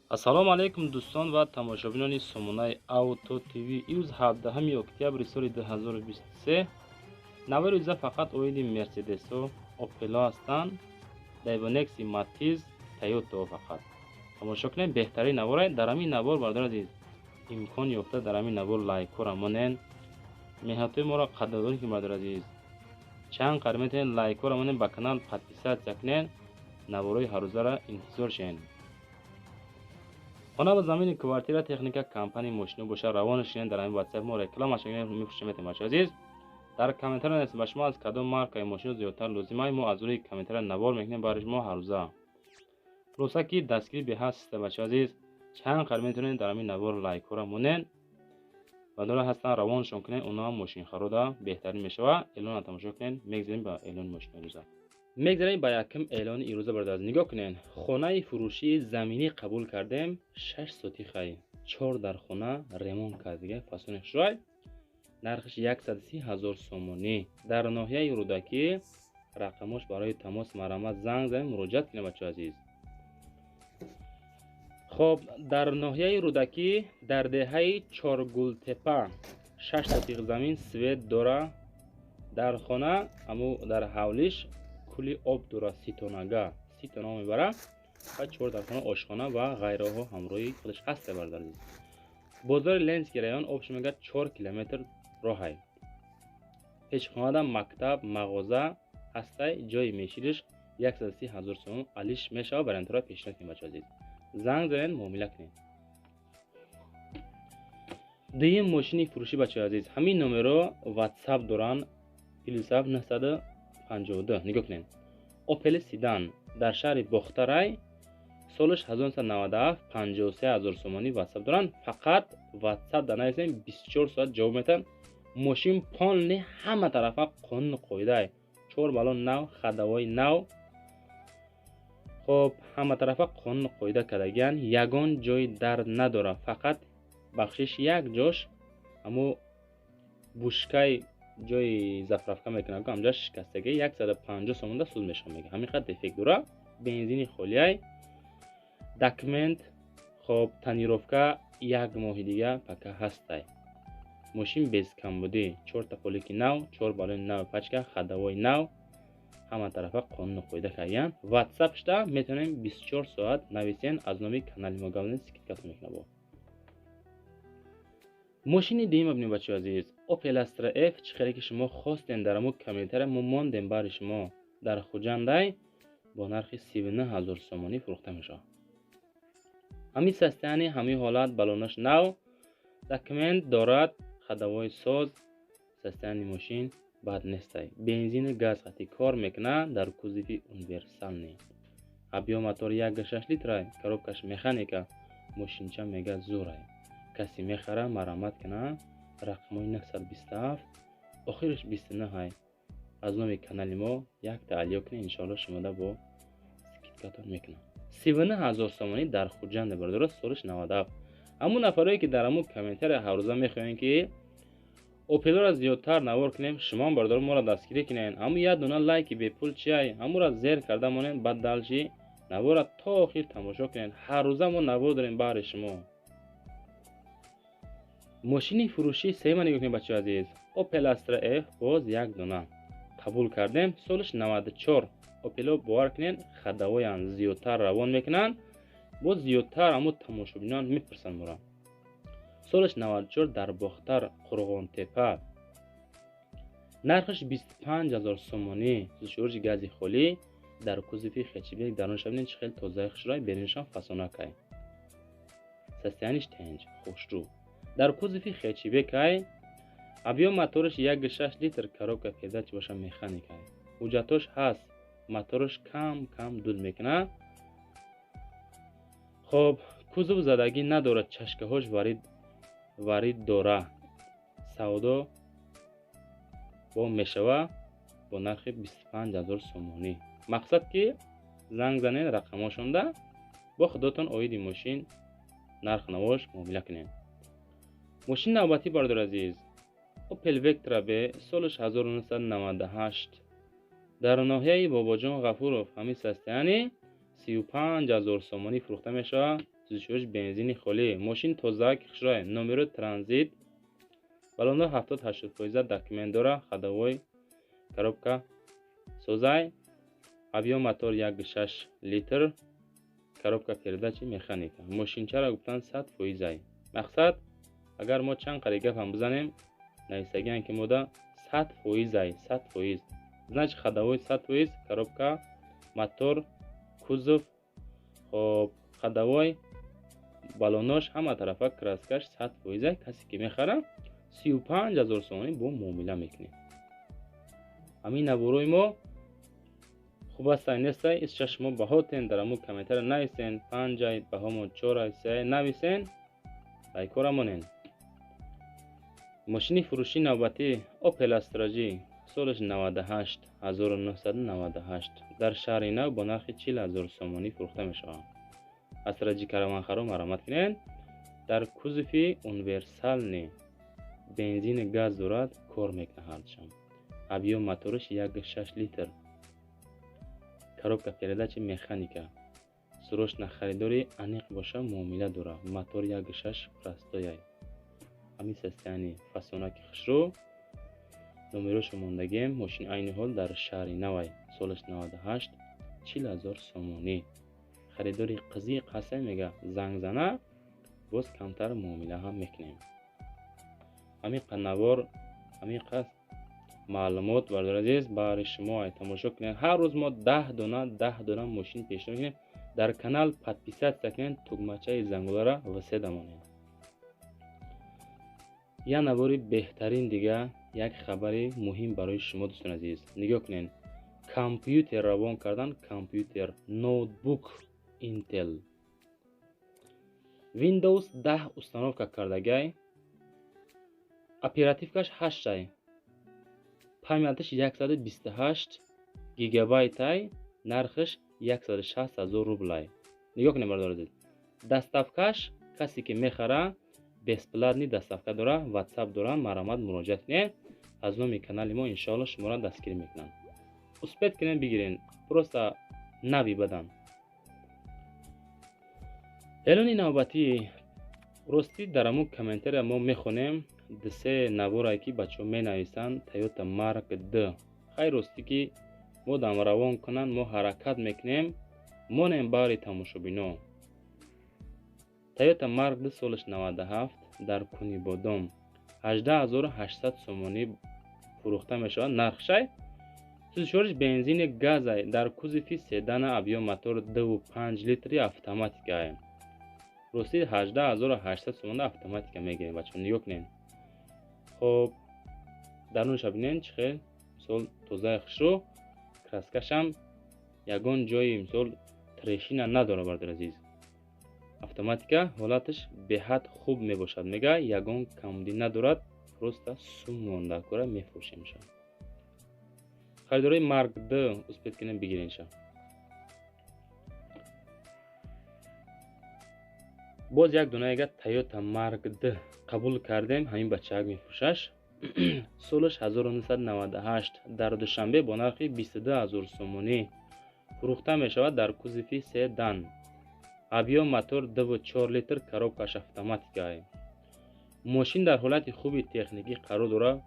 Ассалому алайкум, дӯстон ва тамошобинони сомонаи Авто ТВ. Имрӯз 17 октябри соли 2023. Навори рӯза фақат оиди Мерседесо, Опело ҳастанд, Дайва Некси, Матиз, Тойото. Фақат тамошо кунед, беҳтарин наворе. Дар ҳамин навор, бародари азиз, имкон ёфта дар ҳамин навор лайкҳоро монен. Меҳнатҳои моро қадрдонӣ кунед, бародари азиз. Чанд қадр метавонед, лайкҳоро монен, ба канал подписаться кунед, наворҳои ҳаррӯзаро интизор шавед. Хона ба замини, квартира, техника, компания, мошино боша, равона шинед. Дар ҳамин WhatsApp мо реклама шагиред, мефурӯшем, метавонем. Бачаи азиз, дар комментария нависед, ба шумо аз кадом маркаи мошино зиёдтар лозимай. Мо аз рӯи комментария навор мекунем барои шумо ҳаррӯза. Хулоса ки дастгирӣ беҳаст, бачаи азиз. Чанд қадр метавонед, дар ҳамин навор лайкҳоро монед. Бадора ҳастанд, равонашон кунед, онҳо ҳам мошинхарода беҳтарин мешавад. Эълонро тамошо кунед. Мегзарем ба эълони мошинои рӯза. Мегзарем ба якум эълони ирӯза. Бародар, нигоҳ кунед, хонаи фурӯшии заминӣ қабул кардем. 6 сотихай, чор дар хона ремонт кардига, фасони хушрай. Нархиш 130 000 сомонӣ, дар ноҳияи Рӯдакӣ. Рақамош барои тамос, марҳамат, занг занед, муроҷиат кунед, бачаи азиз. Хоб, дар ноҳияи Рӯдакӣ, дар деҳаи Чоргултепа, 6 сотих замин, свет дора дар хона, аму дар ҳавлиш кули об дора, ситонага ситона мебара ва чор дар хона, ошхона ва ғайраҳо ҳамроҳи худаш ҳаста. Бародари азиз, бозори Ленинский район обш мегӯяд, 4 километр роҳай. Пешхонада мактаб, мағоза ҳастай. Ҷои мешириш 130 000 сомон, алиш мешавад. Вариантҳоро пешниҳод кунед, бачаи азиз, занг занед, муомила кунед. Дуюм мошини фурӯшӣ, бачаи азиз, ҳамин номеро WhatsApp доранд, +7 952. Нигоҳ кунед, Опел седан, дар шаҳри Бохтарай, солаш 1997, 53 ҳазор сомонӣ. WhatsApp доранд, фақат WhatsApp дар нависем, 24 соат ҷавоб метиҳанд. Мошин полный, ҳама тарафа қонуну қоидае, чор баллон нав, ходовой нав. Хоб, ҳама тарафа қонуну қоида кардагиян, ягон ҷои дард надорад. Фақат бахшиш, як ҷош ҳамо бушкаи ҷои заправка мекунад, ҳамҷа шикастагӣ, 150 сомонда суз мешавад, мега, ҳамин қадр дефект дора. Бензини холиай, документ. Хоб, тонировка як моҳи дига пока ҳастай. Мошин без камбудӣ, чорта полики нав, чор баллони нав, пачка, ходовой нав, ҳама тарафа қонуну қоида кардиян. WhatsApp шуда метавонем, 24 соат нависен, аз номи канали мо гавзен, скидкатон мекунад. Бо мошини дуюм бинем, бачаи азиз, Opel Astra F. Чӣ хеле ки шумо хостем, дар ҳамо комментария мо мондем бари шумо, дар Хуҷандай бо нархи 39 ҳазор сомонӣ фурӯхта мешавад. Ҳамин состояние, ҳамин ҳолат, баллонаш нав, документ дорад, ходовой соз, состояние мошин бад нестай. Бензину газ қатӣ кор мекунад, дар кузови универсальный. Объём мотор 1,6 литрай, коробкаш механика. Мошинча мега зурай. Касе мехара, марҳамат кунад, рақамҳои 927, охираш 29. Аз номи канали мо якта алё кунед, иншоалло шумода бо скидкатон мекунам. 39 ҳазор сомонӣ, дар Хуҷанде, бародаро, солиш 97. Ҳамун нафарое ки дар ҳамун комментария ҳаррӯза мехоҳем, ки Опелоро зиёдтар навор кунем, шумоам, бародаро, моро дастгирӣ кунед. Ҳамун як дона лайки бепул чиай? Ҳамуро зер карда монед, баъд дальше навора то охир тамошо кунед. Ҳаррӯза мо навор дорем баҳри шумо. Мошини фурӯшии сеюма нигоҳ кунед, бачаи азиз, Opel Astra F, боз як дона қабул кардем, солиш 94. Опело, бовар кунед, ходовоян зиёдтар равон мекунанд, боз зиёдтар ҳамо тамошобинон мепурсанд моро. Солаш 94, дар Бохтар, Қурғонтепа, нархаш 25 ҳазор сомонӣ. Сӯзишвориш гази холӣ, дар кузови хэтчбек. Дарунша бинед, чӣ хел тозаи хушрӯй, берунашам фасонакай, состояниш тенҷ, хушрӯ, дар кузови хэтчбекай. Объём мотораш 1,6 литр, коробка передачи боша механикай. Ҳуҷҷатош ҳаст. Мотораш кам кам дуд мекунад. Хоб, кузов задагӣ надорад, чашкаҳош варид дора. Савдо бо мешава бо нархи 25 ҳазор сомонӣ. Мақсад ки занг занед рақамҳошонда, бо худотон оиди мошин нарх навош муомила кунед. Мошини навбатӣ, бародари азиз, Opel Vectra B, солаш 1998, дар ноҳияи Бобоҷон Ғафуров. Ҳамин состояние, 35 000 сомонӣ фурӯхта мешавад. Сӯзишвориш бензини холӣ. Мошин тоза, хушрӯй, номеро транзит, баллоно 70-80%, документ дора, ходовой, коробка созай, объём мотор 1,6 литр, коробка передачи механика. Мошинчаро гуфтан 100%-ай. Мақсад, агар мо чанд қари гапам бизанем, нависагиан ки мода 100%-ай, 100%. Значит, ходовой 100%, коробка, мотор, кузов, хоб, ходовой, баллонош ҳама тарафа, краскаш 100%-ай. Касе ки мехара, 35 000 сомонӣ бо муомила мекунем. Ҳамин наворои мо хуб астай, нестай, исча шумо баҳотен дар ҳамун комментария нависен. Панҷай баҳомон, чорай, сеай нависен, лайкора монен. Мошини фурӯшии навбатӣ Opel Astra J, солаш 98, 1998, дар шаҳри Нав бо нархи 40 000 сомонӣ фурӯхта мешавад. Astra J караванхаро маромат кунед. Дар кузови универсальный, бензини газ дорад, кор мекунад ҳардушам. Объём мотораш 1,6 литр, коробка передачи механика. Срочно харидори аниқ боша, муомила дорад. Мотор 1,6 простояй, ҳамин состояние, фасонаки хушрӯ, номерошо мондагем. Мошин айни ҳол дар шаҳри Навай, солаш 98, 40 000 сомонӣ. Харидори қизиқ ҳастай, мега, занг зана, боз камтар муомила ҳам мекунем. Ҳамин навор, ҳамин қад маълумот, бародари азиз, баҳри шумо тамошо кунед. Ҳар рӯз мо 10 дона, 10 дона мошин пешниҳод мекунем. Дар канал подписаться кунед, тугмачаи зангулара васеда монед. Як навори беҳтарин дига, як хабари муҳим барои шумо, дӯстони азиз. Нигоҳ кунед, компютер равон кардан, компютер ноутбук Intel, Windows 10 установка кардагай, оперативкаш 8-ай, памяташ 128 гигабайтай, нархаш 160 000 рублай. Нигоҳ кунед, бародари азиз, доставкаш касе ки мехара, бесплатный доставка дора. Ватсап доранд, марҳамат, муроҷиат кунед. Аз номи канали мо иншоалло шуморо дастгирӣ мекунанд. Успеть кунед, бигирен, просто нави бадан. Эълони навбатӣ. Ростӣ, дар ҳамун комментария мо мехонем дусе наворае ки бачаҳо менависанд. Тойота Марк Д, хайр, ростӣ ки мо дам равон кунанд, мо ҳаракат мекунем, монем баҳри тамошобино. Тойота Марк Д, солаш 97, дар Кунибодом 18 800 сомонӣ фурӯхта мешавад. Нархшай сӯзишвориш бензини газай, дар кузови седана, объём мотор 2,5 литри, автоматикай. Ростӣ, 18 800 сомона автоматика мегирем, бачаҳо. Нигоҳ кунед, хоб, дарунша бинед, чӣ хел, мисол, тозаи хушрӯ, краскашам ягон ҷои, мисол, трещина надорад. Бародари азиз, автоматика, ҳолаташ беҳад хуб мебошад. Мега, ягон камбудӣ надорад, просто сум монда кора, мефурӯшемша. Харидорои Марк Д успеть кунед, бигиренша. Боз як донаега Тойота Марк Д қабул кардем, ҳамин бачаак мефурӯшаш. Солаш 1998, дар Душанбе бо нархи 22 000 сомонӣ фурӯхта мешавад. Дар кузови седан, объём мотор 2,4 литр, коробкаш автоматикай. Мошин дар ҳолати хуби техникӣ қарор дорад,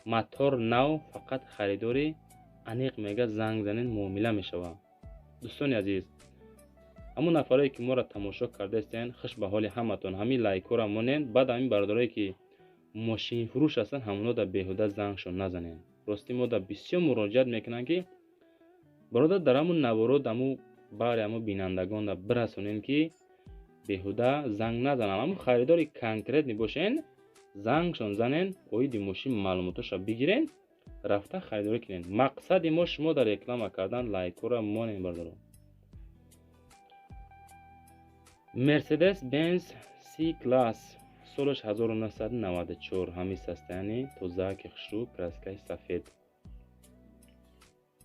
мотор нав, фақат харидори аниқ, мега, занг занед, муомила мешавад. Дӯстони азиз, ҳамон нафарое ки моро тамошо кардаистен, хуш ба ҳоли ҳаматон. Ҳамин лайкҳоро монед. Баъд ҳамин бародарое ки мошинфурӯш ҳастанд, ҳамоно дар беҳуда зангшон назанед. Ростӣ, мо дар бисёр муроҷиат мекунанд ки бародар, дар ҳамун наворо, даму баъри ҳамун бинандагон бирасонем ки беҳуда занг назананд. Ҳамун харидори конкретный бошен, зангшон занен, оиди мошин маълумотоша бигирен, рафта харидорӣ кунед. Мақсади мо шумо дар реклама кардан. Лайкҳоро монем, бародаро. Мерседес Бенз С класс, солаш 1994, ҳамин состояние, тозаки хушрӯ, краскаи сафед,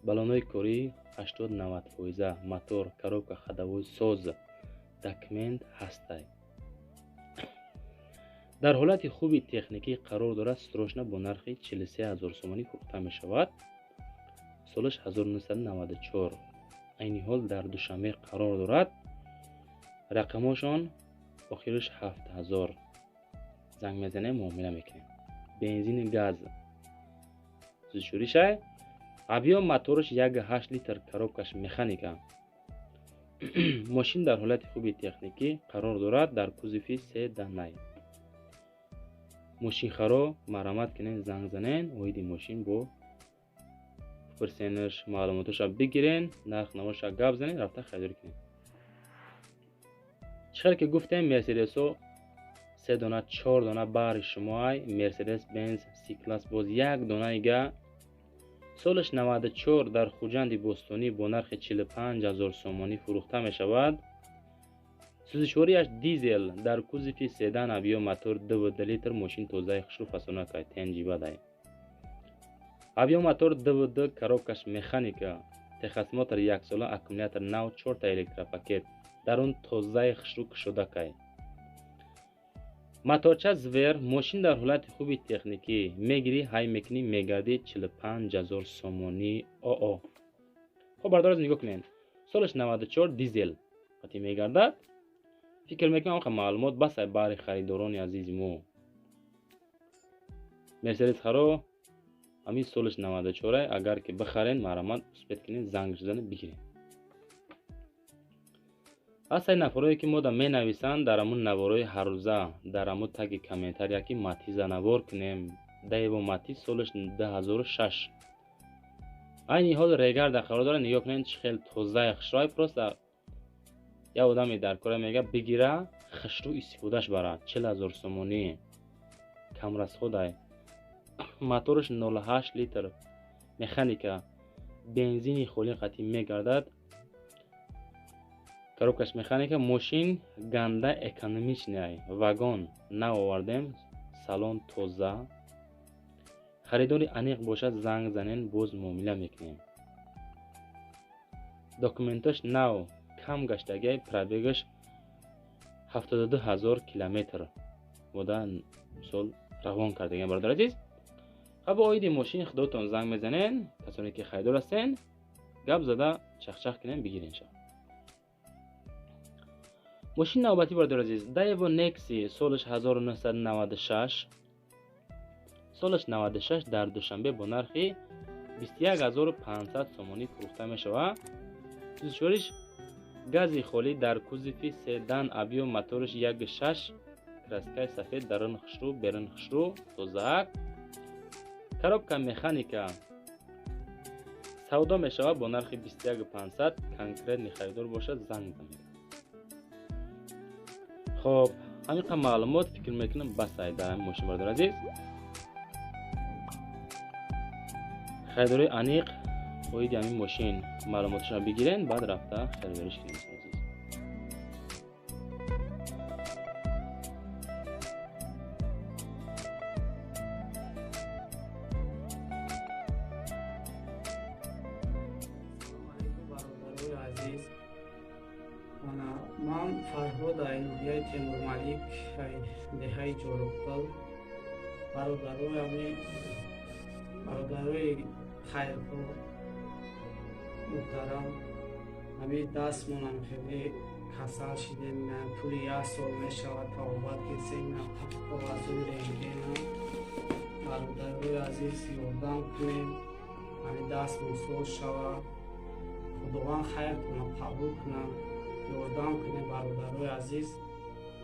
баллонҳои корӣ 80-90%, мотор, коробка, ходовой соз, документ ҳастай, дар ҳолати хуби техникӣ қарор дорад. Срочно бо нархи 43 000 сомонӣ фурӯхта мешавад. Солаш 1994. Айни ҳол дар Душанбе қарор дорад. Рақамҳошон охириш 7000. Занг мезанем, муомила мекунем. Бензини газ сӯзишворишай. Объём мотораш 1,8 литр, коробкаш механика. Мошин дар ҳолати хуби техникӣ қарор дорад, дар кузови седанай. Мошинхаро марҳамат кунен, занг занен, оиди мошин бо пурсенаш маълумоташа бигирен, нарх навоша гап занен, рафта харидорӣ кунен. Чӣ хел ки гуфтем, Мерседесо 3 дона, 4 дона баҳри шумоай. Мерседес Бенз С-класс боз 1 донаига, солаш 94, дар Хуҷанди Бостонӣ бо нархи 45 000 сомонӣ фурӯхта мешавад. Сӯзишвориаш дизел, дар кузови седан, объём мотор 2,2 литр. Мошин тозаи хушрӯ фасонакай, тенҷибадай. Объём мотор 2,2, коробкаш механика, техосмотр яксола, аккумулятор нав, чорта электропакет, дар он тозаи хушрӯ кушодакай. Моторча звер. Мошин дар ҳолати хуби техникӣ, мегирӣ, ҳай мекунӣ, мегардӣ, 45 000 сомонӣ. Оо, хоб, бардор, нигоҳ кунед, солаш 94, дизел қати мегардад. Фикр мекунам, ҳамқа маълумот басай баҳри харидорони азизи мо. Мерседес харо, ҳамин солаш 94, агар ки бихарен, марҳамат, успеть кунед, занг зана бигиред. Ҳастаи нафарое ки мода менависанд дар ҳамун наворои ҳаррӯза, дар ҳамун таги комментария, ки Матиза навор кунем. Даево Матиз, солаш 2006, айни ҳол Регарда қарор дорад. Нигоҳ кунед, чӣ хел тозаи хушрӯай. Просто як одаме дар кора мега, бигира, хушрӯ истифодаш барад. 40 000 сомонӣ, камрасходай. Мотораш 0,8 литр, механика, бензини холӣ қатӣ мегардад, коробкаш механика. Мошин ганда экономичный, вагон наовардем, салон тоза. Харидори аниқ бошад, занг занен, боз муомила мекунем. Документош нав, кам гаштагиай, пробегаш 72 000 километр бода мисол равон кардагиам. Бародар азиз, хаб, оиди мошин худотон занг мезанен, касоне ки харидор ҳастен, гап зада, чахчах кунем, бигирен ша. Мошини навбатӣ, бародар азиз, Даево Некси, солаш 1996, солаш 96, дар Душанбе бо нархи 21 500 сомонӣ фурӯхта мешавад. Сӯзишвориш гази холӣ, дар кузови седан, объём мотораш 1,6, краскаи сафед, дарун хушрӯ, берун хушрӯ, тозаак, коробка механика. Савдо мешавад бо нархи 21 500. Конкретный харидор бошад, занг занед. Хоб, ҳамин маълумот, фикр мекунам, басай дар ҳамин мошин. Бародар азиз, харидорои аниқ оиди ҳамин мошин маълумоташро бигирен, баъд рафта харидориш кунед, азиз. Бародарои азиз, ман Фарҳод, ай ноҳияи Темурмалик, деҳаи Ҷорубқул. Бародарои хайрхоҳ муҳтарам, ҳами дастмонам хеле касал шидем, тӯли як сол мешавад, табобат гирсем, коғазои рентгена. Бародарои азиз, ёрдам кунем, ҳами дастмон соз шавад. Худованд хайртона қабул кунад. Ёрдам кунем, бародарои азиз.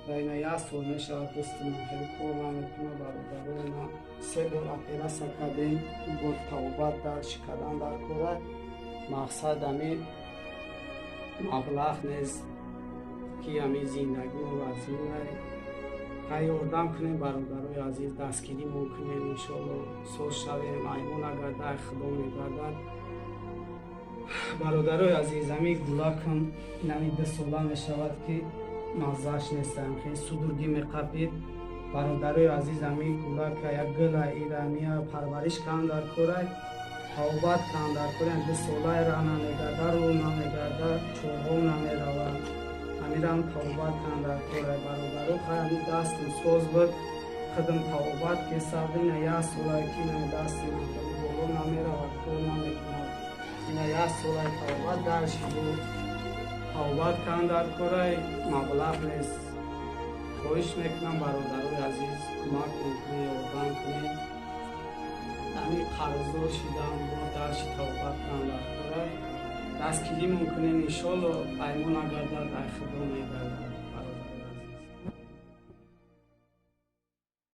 Ва ина як сол мешавад, дӯстимон хеле кор намекунад. Бародарои ман, се бор оператсия кардем, бо табобат дарши кардан дар кора. Мақсад ҳами маблағ нест, ки ҳами зиндагимо вазминай. Ҳай, ёрдам кунем, бародарои азиз, дастгиримон кунем, иншоалло соз шавем. Аймон нагардад, Худо мегардад. Бародарои азиз, ҳами гулакам инами 2 сола мешавад, ки маззааш нестам, хеле судургӣ меқапид. Бародарои азиз, ҳами гулака як гула ирамия парвариш кардам дар корай, табобат кардам дар кора. 2 солаи ра намегарда, рӯ намегарда, чорҳо намеравад. Ҳамирам табобат кардам дар корай, бародаро. Хай, ҳами дастам соз буд, худам табобат кесардина. Як солае ки ина дасти боло намеравад, кор намекунад. Ина як солай табобат дарши буд. Табобат кан дар корай, маблағ нест. Хоҳиш мекунам, бародарои азиз, кӯмак кунед, ёрдам кунед. Ҳами қарздор шидам, бо дарши табобат кан дар корай. Дастгиримон кунед, иншолло, ай мо нагардад, ай Худо мегардад.